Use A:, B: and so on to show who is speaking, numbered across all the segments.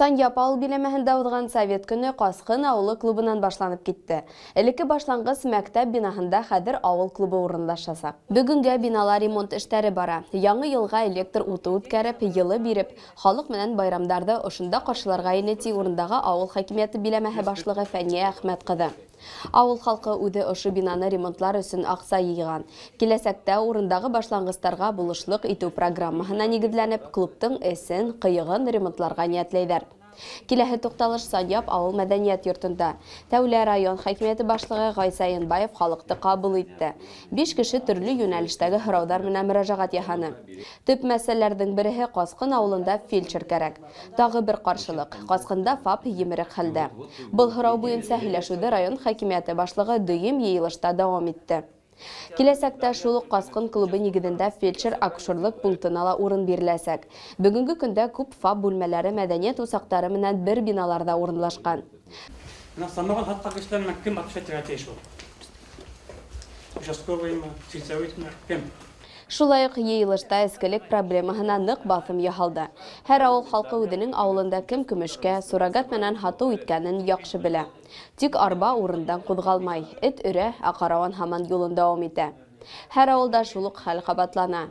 A: Санъяп ауыл биләмәһендә уҙған совет көнө Ҡасҡын ауылы клубынан башланып китте. Элекке башланғыс мәктәп бинаһында хәҙер ауыл клубы урынлашасаҡ. Бөгөнгә бинала ремонт эштәре бара. Яңы йылға электр уты үткәреп, йылы биреп, халыҡ менән байрамдарҙы ошонда ҡаршыларға ине, ти урындағы ауыл хакимиәте биләмәһе башлығы Фәниә Әхмәт ҡыҙы. Ауыл халҡы үҙе ошо бинаны ремонтлар өсөн аҡса йыйған. Киләсәктә урындағы башланғыстарға булышлыҡ итеү программаһына нигеҙләнеп, клубтың эсен, ҡыйығын ремонтларға ниәтләйҙәр. Киләһе туҡталыш Санъяп ауыл мәдәниәт йортонда. Тәүлә район хакимиәте башлығы Ғайса Янбаев халыҡты ҡабул итте. Биш кеше төрлө йүнәлештәге һорауҙар менән мөрәжәғәт яһаны. Төп мәсьәләләрҙең береһе Ҡасҡын ауылында фельдшер кәрәк. Тағы бер ҡаршылыҡ, Ҡасҡында ФАП емерек хәлдә. Был һорау буйынса һөйләшеүҙе район хакимиәте башлығы дөйөм йыйылышта дауам итте. Киләсәктә шул уҡ Ҡасҡын клубы нигеҙендә фельдшер-акушерлык пунктына ла урын биреләсәк. Бөгөнгө көндә күп ФАП бүлмәләре мәҙәниәт усаҡтары менән бер биналарҙа урынлашҡан.
B: Менә самогон һаткан кешеләр менән кем отвечать итергә тиеш ул? Участковыймы, сельсоветмы, кем?
A: Шулай уҡ йыйылышта эскелек проблемаһына ныҡ баҫым яһалды. Һәр ауыл халҡы үҙенең ауылында кем көмөшкә, суррогат менән һатыу иткәнен яҡшы белә. Тик арба урындан ҡуҙғалмай, эт өрә, ә карауан һаман юлын дауам итә. Һәр ауылда шул уҡ хәл ҡабатлана.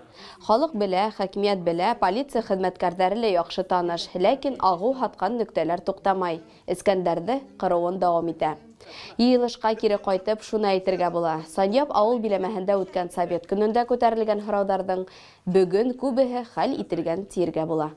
A: Халыҡ белә, хакимиәт белә, полиция хеҙмәткәрҙәре лә яҡшы таныш, ләкин ағыу һатҡан нөктәләр туҡтамай, эскәндәрҙе ҡырыуын дауам итә. Йыйылышҡа кире ҡайтып, шуны әйтергә була, Санъяп ауыл биләмәһендә үткән совет көнөндә күтәрелгән һорауҙарҙың бөгөн күбеһе хәл ителгән тиергә була.